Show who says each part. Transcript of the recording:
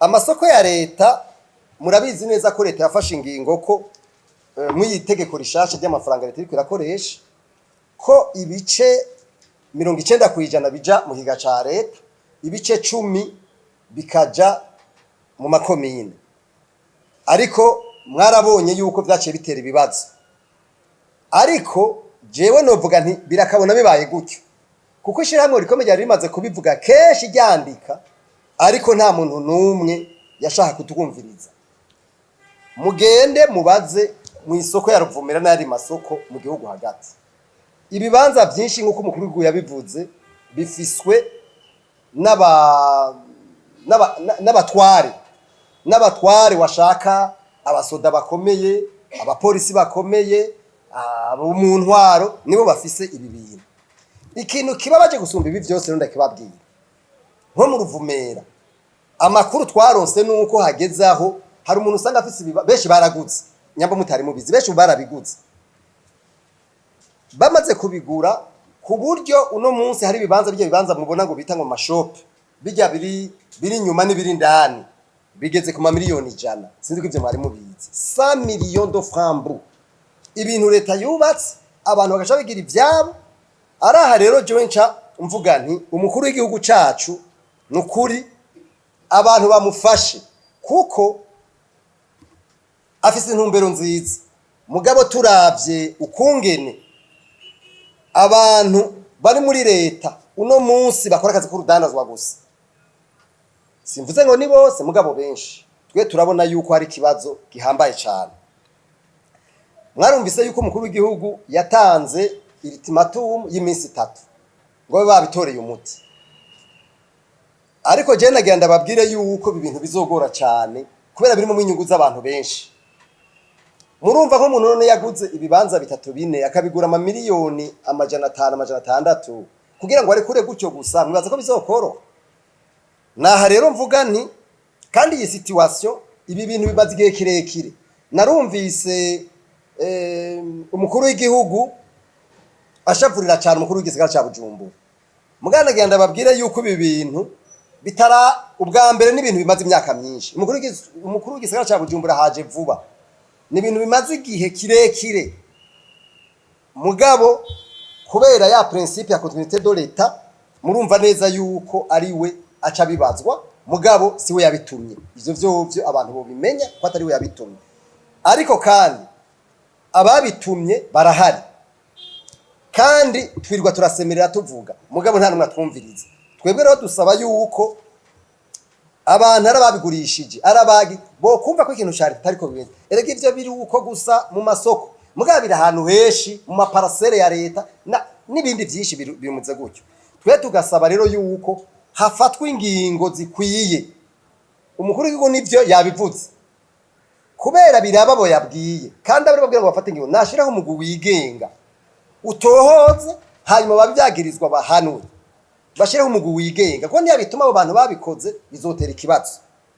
Speaker 1: Amasoko ya leta, murabizi neza ko leta yafashe ingingo ko mw'iyi tegeko rishasha ry'amafaranga leta iriko irakoresha, ko ibice 90% bija mu kiga ca leta, ibice 10 bikaja mu makomine. Ariko mwarabonye yuko vyaciye bitera ibibazo. Ariko jewe novuga nti birakabona bibaye gutyo, kuko ishirahamwe rikomeye ryari rimaze kubivuga kenshi, ryandika, ariko nta muntu n'umwe yashaka kutwumviriza. Mugende mubaze mu isoko ya Ruvumera n'ayandi masoko mu gihugu hagati, ibibanza byinshi, nk'uko umukuru w'igihugu yabivuze, bifiswe n'abatware washaka, abasoda bakomeye, abapolisi bakomeye, abo mu ntwaro, nibo bafise ibi bintu. Ikintu kibabaje gusumba ibi byose rero, ndakibabwira, nko mu Ruvumera, amakuru twaronse nuko hageze aho hari umuntu usanga afise benshi baraguze. Nyamba mutari mubizi, benshi ubu barabiguze. Bamaze kubigura ku buryo uno munsi hari ibibanza, bijya bibanza mubona ngo bita ngo ma shop, bijya biri inyuma n'ibiri indani, bigeze ku mamiliyoni 100. Sinzi ko ivyo mwari mubizi. 100 millions de francs bu, ibintu leta yubatse, abantu bagaca bigira ivyabo. Araha rero jewe nca mvuga nti umukuru w'igihugu cacu, nukuri abantu bamufashe, kuko afise intumbero nziza. Mugabo turavye ukungene abantu bari muri leta uno munsi bakora akazi k'urudandazwa gusa, simvuze ngo ni bose, mugabo benshi, twe turabona yuko hari ikibazo gihambaye cyane. Mwarumvise yuko umukuru w'igihugu yatanze ultimatum y'iminsi 3 ngo babe babitoreye umuti. Ariko jewe nagira ndababwire yuko ibi bintu bizogora cyane, kubera birimo inyungu z'abantu benshi. Murumva, nk'umuntu none yaguze ibibanza bitatu, bine, akabigura amamiliyoni 500, 600, kugira ngo arekure gutyo gusa, mwibaza ko bizokoroha? Naha rero mvuga nti kandi iyi situation, ibi bintu bimaze igihe kirekire. Narumvise umukuru w'igihugu ashavurira cyane umukuru w'igisagara ca Bujumbura. Mugana nagira ndababwire yuko ibi bintu bitara ubwa mbere, n'ibintu bimaze imyaka myinshi. Umukuru w'igisagara ca Bujumbura haje vuba, ni ibintu bimaze igihe kirekire. Mugabo kubera ya principe ya continuité de l'État, murumva neza yuko ari we aca bibazwa, mugabo si we yabitumye. Ivyo vyovyo abantu bobimenya ko atari we yabitumye. Ariko kandi ababitumye barahari, kandi twirirwa turasemerera tuvuga, mugabo nta numwe atwumviriza. Twebwe rero dusaba yuko abantu ari ababigurishije, ari abagi bo kumva ko ikintu ca leta ariko bimeze. Erega ivyo biri uko gusa mu masoko, mugabo biri ahantu henshi mu ma parcelles ya leta n'ibindi vyinshi bimeze gutyo. Twe tugasaba rero yuko hafatwa ingingo zikwiye. Umukuru w'igihugu nivyo yabivuze, kubera biraba abo yabwiye, kandi abari babwira ngo bafate ingingo, nashiraho umugwi wigenga utohoze, hanyuma babyagirizwa bahanwe. Bashireho umugwi wigenga, kuko ntiyabituma abo bantu babikoze bizotera ikibazo.